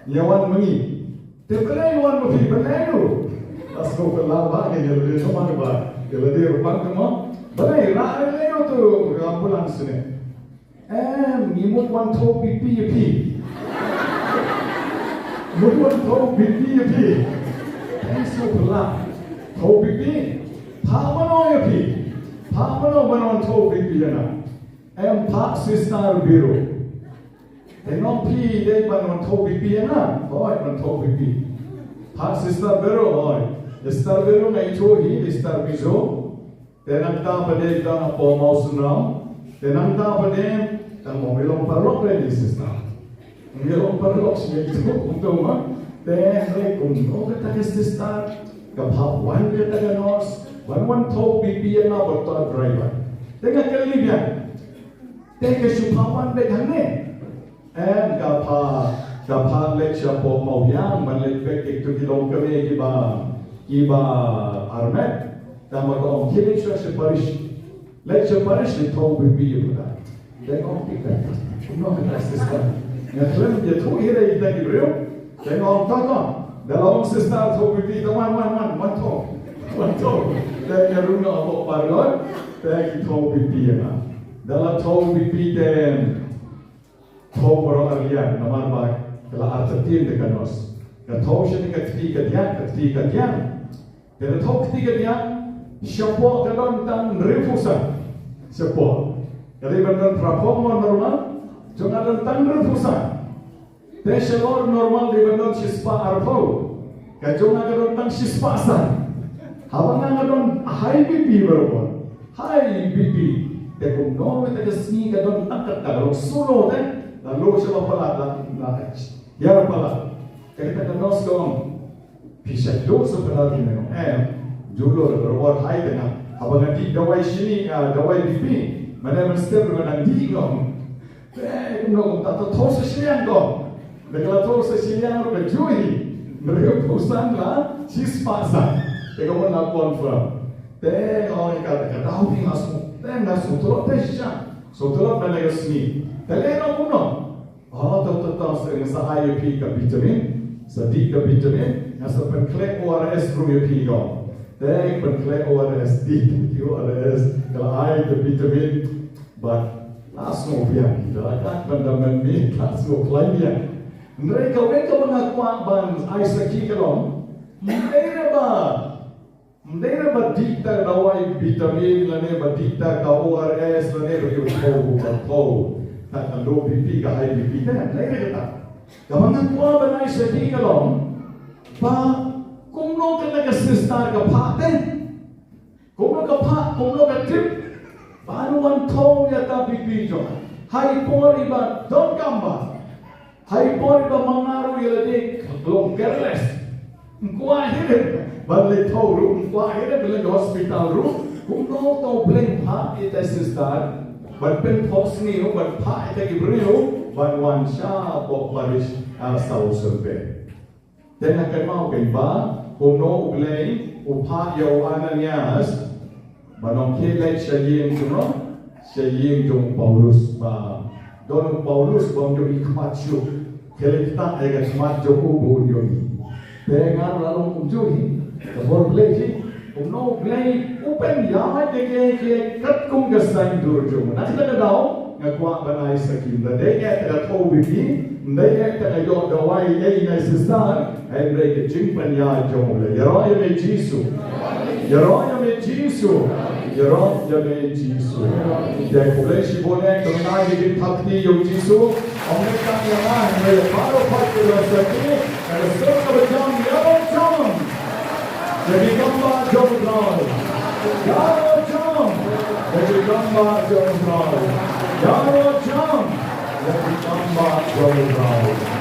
Ngi ïa wan ma ngi. Te balei wan ma phi, balei ruh? Nga sngewphylla ba ngi ïa lade shuwa ba ïa lade ruh pang, te mo balei rah lei tu ambulance ne? Em, ngi mut wan thew pipi ïa phi. Mut wan thew pipi ïa phi. Thanks for the laugh. Thew pipi. Phah mano ïa phi? Phah mano ban wan thew pipi ïa nga? Em, phah Sister Biro. Te nga ong phi dei ban wan thew pipi ïa nga? Hooid, wan thew pipi. Phah Sister Biro, hooid. Sister Biro nga ithuh hi, Sister Mizo. Te nangta pat de tang hapoh Mawsynram. Te nangta pat de tang, mo ngi long paralok re ni sister. Ngi long paralok shi ngi tu kumto ma. Te hynrei kumno kata ka sister ka phah wan kata ka nurse ban wan thew pipi ïa nga bad uta u driver. Te nga kylli biang. Te ka shu phah wan beit hangne. Em, ka phah, ka phah leit shapoh Mawbiang ban leit beit ïa kito ki longkmie kiba, kiba armet. Tang ba ka ong khie leit sha parish. Leit sha parish leit thew pipi ïa phi. Te nga ong phi kata. Kumno kata sister? Nga khlem ïathuh hi ïa kita ki briew. Te nga ong to to. Da la ong sister thoh BP, to wan wan wan wan thoh. Wan thoh. Te nga rung noh hapoh parlor. Te ki thoh BP ïa nga. Da la thoh BP te thoh baroh arliang namar ba ka la artatien da ka nos. Ka thoh shane ka kti ka diang, ka kti ka diang. Te ka thoh kti ka diang, shapoh ka don tang hynriewphew san. Shapoh. Ka dei ban don phra phew mo normal, jong nga don tang hynriewphew san. Te shalor normal dei ban don shispah arphew. Ka jong nga ka don tang shispah san. Haba nga nga don high BP barabor. High BP. Te kumno kata ka sngi ka don tang kata ka long suno te. La lo sha ba palat la, la hiar palat. Te kata ka nos ka ong, phi sa duh sa palat phi, nga ong em. Julu la barabor high te nga. Haba nga dih dawai shini, ah, dawai BP. Mane mynstep ruh nga dang dih, nga ong. Te kumno kumta, to thoh sa shiliang ko. Da ka la thoh sa shiliang ruh ka ju hi. Hynriewphew san la shispah san. Te kumno la confirm. Te nga ong ïa ka, te ka daw hi nga sngew. Te nga sngewthuh te shisha. Sngewthuh ba la ka sngi. Te leh noh kumno. Oh, to to to, sa, sa ai ïa phi ka vitamin. Sa dih ka vitamin. Nga sa pynkhleh ORS ruh ïa phi ko. Te pynkhleh ORS, dih ki ORS. Ka la ai ka vitamin. Bad la sngewbiang, la kat ban da mynmiet, la sngewkhlaiñ biang. Hynrei kawei kaba nga kwah ban ai sakhi ka long, ym dei re ba, ym dei re ba dih ta dawai vitamin lane ba dih ta ka ORS lane ba dih ba thoh, ba thoh ta ka low BP, ka high BP, ne, ym dei re kata. Kaba nga kwah ban ai sakhi ka long ba kumno kata ka sister ka phah te. Kumno ka phah, kumno ka tip. Ba un wan thoh ïa ka BP jong. Ha i por iba donkam bha. Ha i por iba ma nga ruh ïa lade long careless. Ym kwah hi re ban leit thoh ruh, ym kwah hi re ban leit hospital ruh. Kumno to Blei phah ïa ita i sister ban pynphohsniew, ban phah ïa kita ki briew ban wan shapoh parish, ah, South Sumpe. Te nga kynmaw kein ba kumno U Blei u phah ïa u Ananias ba un khie leit sha ïing jong u, sha ïing jong u Paulus, ba don u Paulus ba um ju ïohi khmat shuh. Khie leit ktah ïa ka khmat jong u ba un ïohi. Te nga la long kumjuh hi. Ka bor Blei hi. Kumno U Blei u pynïaid ïa ki, ki katkum ka saiñdur jong u. Na kata ka daw nga kwah ban ai sakhi, ym dei eh te ka thoh BP, ym dei eh te ka ïoh dawai ei na i sister, hynrei ka jingpynïaid jong U Blei. Ïaroh ïa me Jisu. Ïaroh ïa me Jisu. Ïaroh ïa me Jisu. Te khublei shibun eh, to ngin ai ka jingthap kti ïa u Jisu. Ym dei tang ïa nga, hynrei ïa baroh pat ki riewstad, na ka sur kaba jam, ïaroh jam. Ïa ki kam bah jong U Trai. Ïaroh jam. Ïa ki kam bah jong U Trai. Ïaroh jam. Ïa ki kam bah jong U Trai.